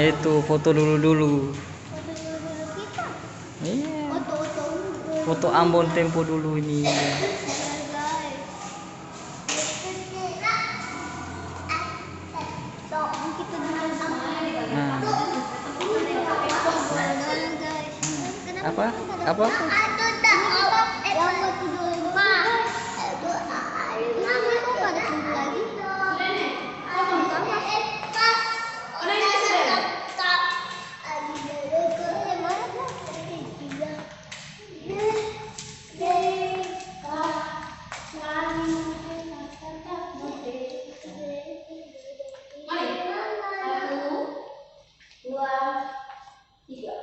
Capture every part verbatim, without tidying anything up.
Itu foto dulu-dulu. Foto dulu-dulu kita. Iya. Foto-foto dulu. Foto Ambon tempo dulu ini. Iya, guys. Nah. Apa? Apa? Satu, dua, tiga.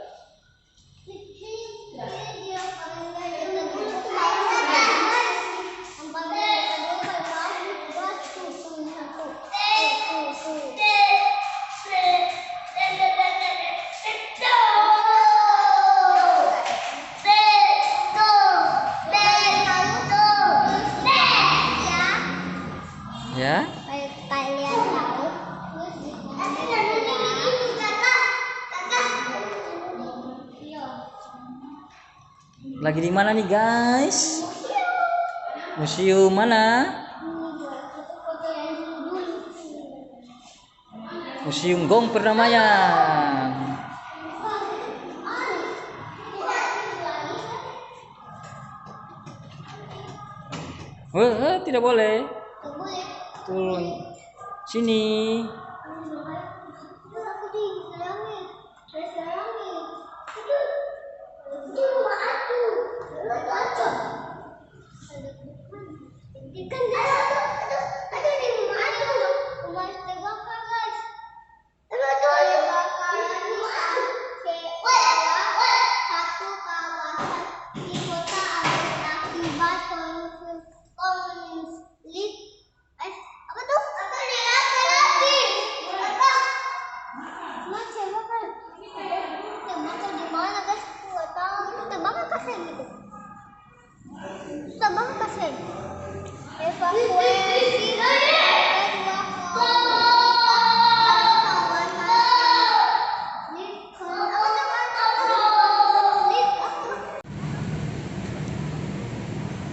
Ya. Kalian tahu? Lagi di mana nih, guys? Museum mana? Museum Gong Perdamaian. Weh, eh, tidak boleh. Turun. Sini. Eh, apa tuh? Apa nih? Apa lagi? Apa? Cuma tembak kan? Tembak di mana, guys? Aku nggak tahu. Itu tembakan kasih gitu. Itu tembakan kasih. Evakuasi. Kedua kelompok. Lift. Apa namanya?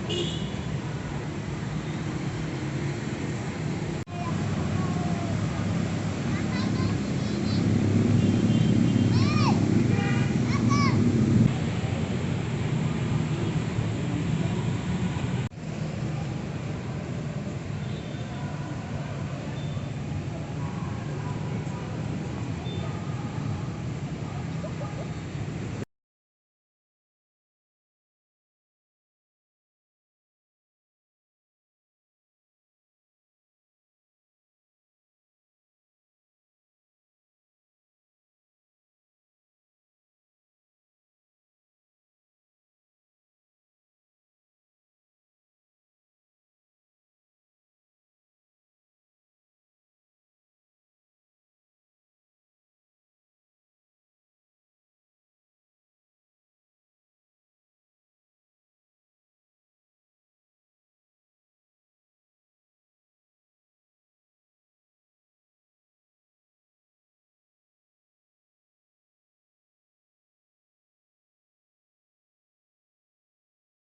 Lift.